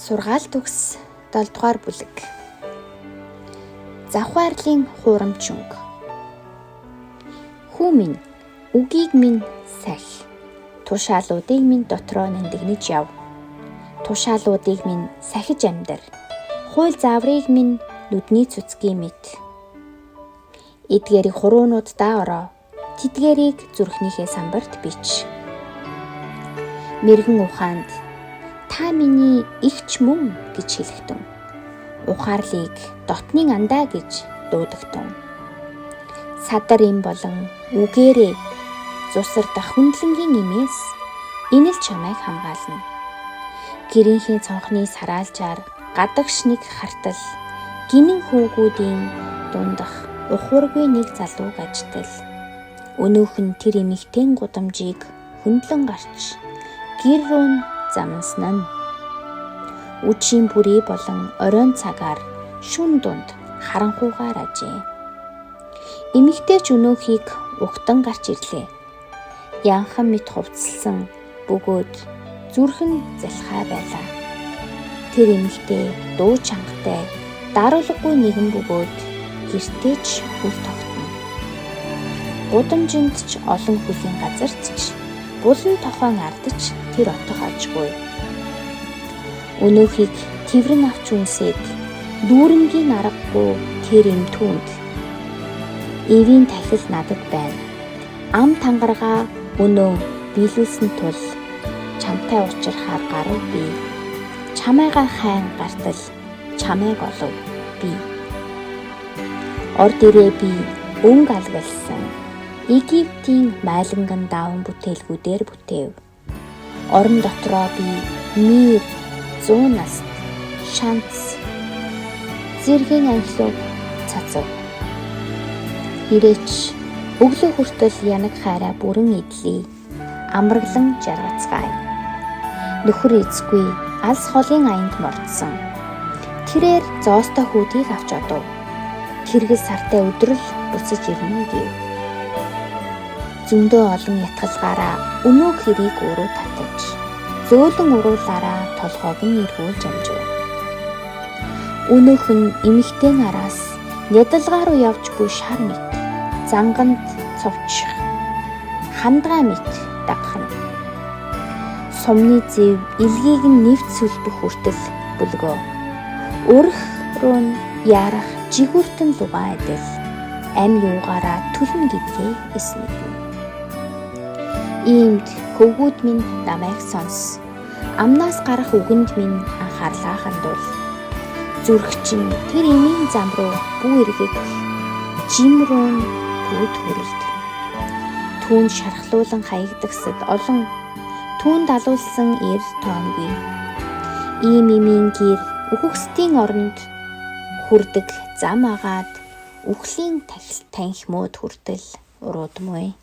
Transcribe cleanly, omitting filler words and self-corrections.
Сургаал төгс 7 дугаар бүлэг. Завхаарлын хуурамч өнгө. Хүү минь, үгийг минь сахи. Тушаалуудыг минь дотроо нандинаж яв. Тушаалуудыг минь сахиж амьдар. Хууль зааврыг минь нүдний цуцгийн мэт. Эдгээрийг хуруунууддаа ороо. Тэдгээрийг зүрхнийхээ самбарт бич. Мэргэн ухаанд та миний эгч мөн гэж хэлэхтэн. Ухаарлыг дотнын андаа гэж дуудагтун. Садар им болон үгээрээ зусардах хүндлэнгийн имээс энэ л чамайг хамгаална. Гэрийнхээ цонхны сараалжаар гадагш нэг хартал гинэн хүүгүүдийн дундах ухуургүй нэг залууг ажтал. Өнөөх нь тэр эмэгтэйн гудамжийг хөндлөн гарч гэр рүү нь замнсан нь. Үдшийн бүрий болон оройн цагаар шүн дунд харанхуйгаар ажээ. Эмэгтэй ч өнөөхийг угтан гарч ирлээ. Янхан мэт хувцалсан бөгөөд зүрх нь залхай байлаа. Тэр эмэгтэй дуу чангатай даруулгагүй нэгэн бөгөөд гэртээ ч үл тогтно. Гудамжинд ч олон хөлийн газарт ч булан тохойн ард ч тэр отох ажгүй. Өнөөхийг тэврэн авч үнсээд дүүрэнгийн аргагүй тэр юм түүнд. Эвийн тахил надад байна. Ам тангараа өнөө биелүүлсэн тул чамтай учрахаар гарав би. Чамайгаа сайн гартал чамайг олов би. Орд ирээ би өнгө алгалсан. Египтийн майланган даван бүтээлгүүдээр бүтээв. Орон дотроо би мир, 100 наст, шанц, зэргийн анхлыг цацав. Ирээч өглөө хүртэл янаг хайраа бүрэн эдлээ. Амраглан жаргацгаая. Нөхөр эзгүй алс холын аянд мордсон. Тэрээр зоостой хүүдийг авч одов. Тэргэл сартай өдрөл буцаж ирнэ гэв. Зөндөө олон ятгалгаараа өнөө хэрийг уруу татаж, зөөлөн уруулаараа толгойг нь эргүүлж амжив. Өнөөх нь эмэгтэйн араас нядалгаа руу явж буй шар мэт занганд цовчих хандгай мэт дагахна. Сумны зэв илгийг нь нэвт сүлбэх хүртэл бүлгөө. Өрх рүү нь яарах жигүүртэн лугаа адил ам юугаараа төлнө гэдгээ эс мэднэ. Иймд хөвгүүд минь намайг сонс. Амнаас гарах үгэнд минь анхаарлаа хандуул. Зүрх чинь тэр эмийн зам руу бүү эргэх, жим рүү нь бүү төрөлд. Түүнд шархлуулан хаягдагсад олон түүнд алуулсан эр тоонгүй. Ийм эмийн гэр үхэгсдийн оронд хүрдэг зам агаад үхлийн танхимууд хүртэл уруудмуй.